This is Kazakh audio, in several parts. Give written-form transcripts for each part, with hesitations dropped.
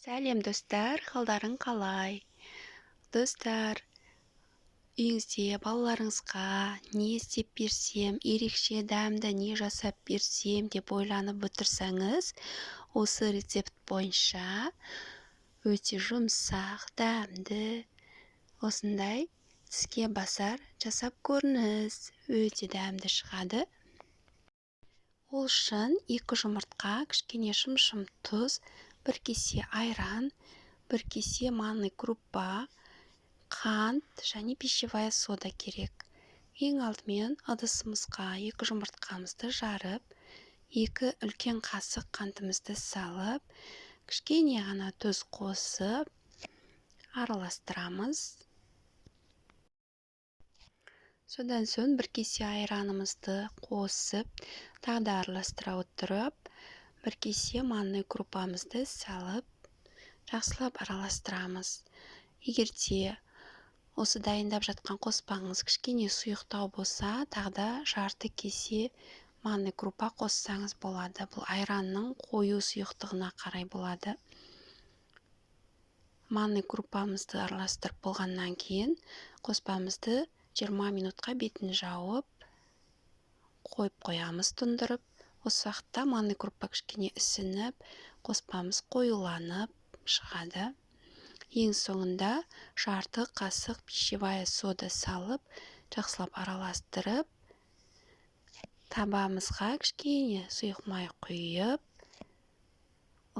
Сәлем, достар, қалдарың қалай? Достар, үйіңізде балаларыңызға не істеп берсем, ерекше дәмді не жасап берсем деп ойланып отырсаңыз, осы рецепт бойынша өте жұмсақ, дәмді, осындай тіске басар жасап көріңіз. Өте дәмді шығады. Ол үшін 2 жұмыртқа, кішкене шымшым тұз, 1 кесе айран, 1 кесе манный крупа, қант және пищевая сода керек. Ең алдымен ыдысымызға 2 жұмыртқамызды жарып, 2 үлкен қасық қантымызды салып, кішкене ғана тұз қосып, араластырамыз. Содан соң 1 кесе айранымызды қосып, тағы да араластыра отырып, 1 кесе манный крупамызды салып, жақсылап араластырамыз. Егер де осы дайындап жатқан қоспаңыз кішкене сұйықтау болса, тағы да жарты кесе манный крупа қоссаңыз болады. Бұл айранның қою сұйықтығына қарай болады. Манный крупамызды араластырып болғаннан кейін қоспамызды 20 минутқа бетін жауып қойып қоямыз тұндырып. Осы уақытта манный крупа кішкене ісініп, қоспамыз қоюланып шығады. Ең соңында жарты қасық пищевая сода салып, жақсылап араластырып, табамызға кішкене сұйық май құйып,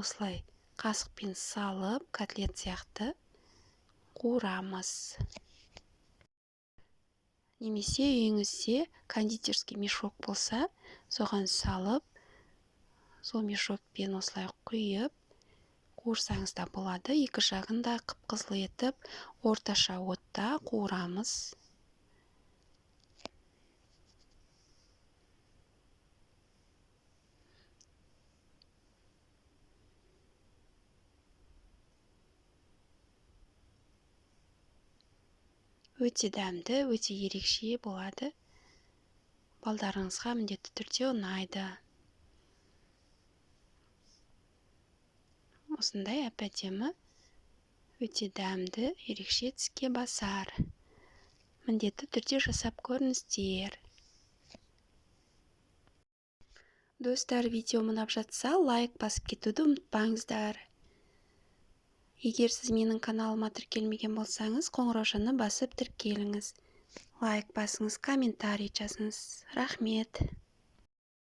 осылай қасықпен салып, котлет сияқты қуырамыз. Немесе үйіңізде кондитерский мешок болса, соған салып, сол мешокпен осылай құйып, қуырсаңыз да болады. Екі жағын да қып-қызыл етіп, орташа отта қуырамыз. Өте дәмді, өте ерекше болады. Балдарыңызға міндетті түрде ұнайды. Осындай әп-әдемі, өте дәмді, ерекше тіске басар. Міндетті түрде жасап көріңіздер. Достар, видео ұнап жатса, лайк басып кетуді ұмытпаңыздар. Егер сіз менің каналыма тіркелмеген болсаңыз, қоңыраушаны басып тіркеліңіз. Лайк басыңыз, комментарий жазыңыз. Рахмет.